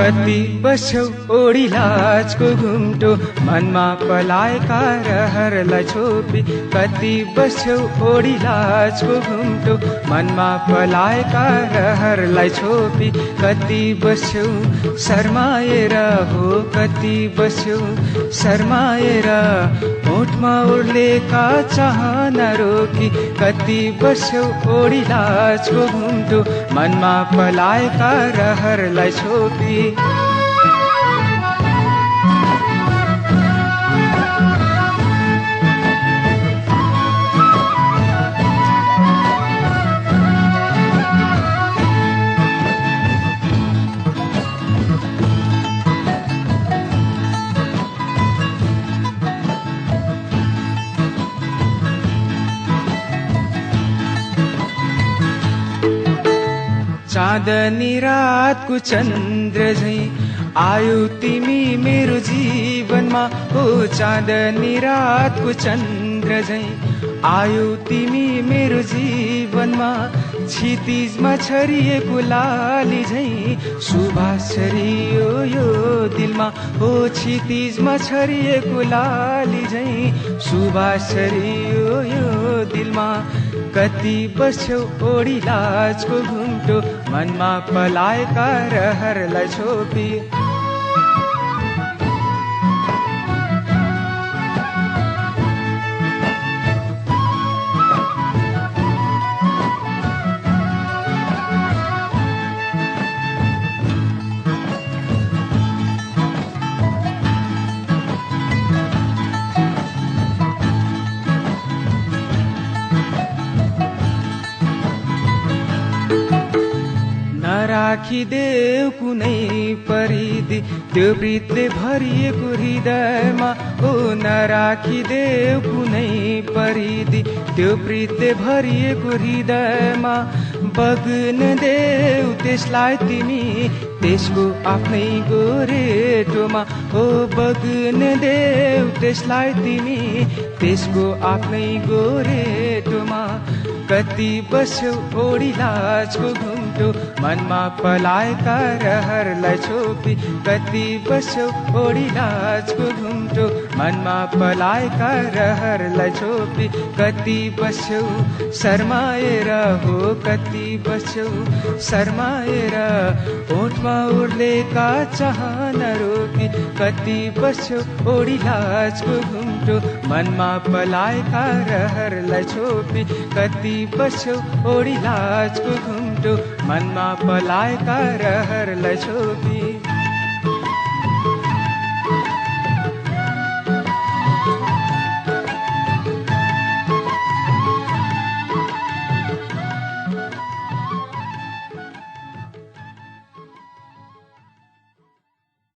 कति बस्छौ ओडी लाजको घुम्टो मनमा पलाएका रहरलाई छोपी कति बस्छौ ओडी लाजको घुम्टो मनमा पलाएका रहरलाई छोपी कति बस्छौ शर्माएर हो कति बस्छौ शर्माएर होठमा उर्लेका चाहना रोकी कति बस्छौ ओडी लाजको घुम्टो मनमा पलाएका रहरलाई छोपी चाँदनी रातको चन्द्र झैं आयौ तिमी मेरो जीवनमा हो चाँदनी रातको चन्द्र झैं आयौ तिमी मेरो जीवनमा क्षितिजमा छरिएको लाली झैं सुबास छरियो यो दिलमा हो क्षितिजमा छरिएको लाली झैं सुबास छरियो यो दिलमा कति बस्छौ ओडी लाजको घुम्टो मनमा पलाएका रहरलाई छोपी राखिदेऊ कुनै परिधि त्यो प्रीतले भरिएको हृदयमा हो नराखिदेऊ कुनै परिधि त्यो प्रीतले भरिएको हृदयमा बग्न देऊ त्यसलाई तिमी त्यसको आफ्नै गोरेटोमा हो बग्न देऊ त्यसलाई तिमी त्यसको आफ्नै गोरेटोमा कति बस्छौ ओडी लाजको घुम्टो मनमा पलाएका रहरलाई छोपी कति बस्छौ ओडी लाजको घुम्टो मनमा पलाएका रहरलाई छोपी कति बस्छौ शर्माएर हो कति बस्छौ शर्माएर होठमा उर्लेका चाहना रोकी कति बस्छौ ओडी लाजको घुम्टो मनमा पलाएका रहरलाई छोपी कति बस्छौ ओडी लाजको घुम्टो मनमा पलाएका रहरलाई छोपी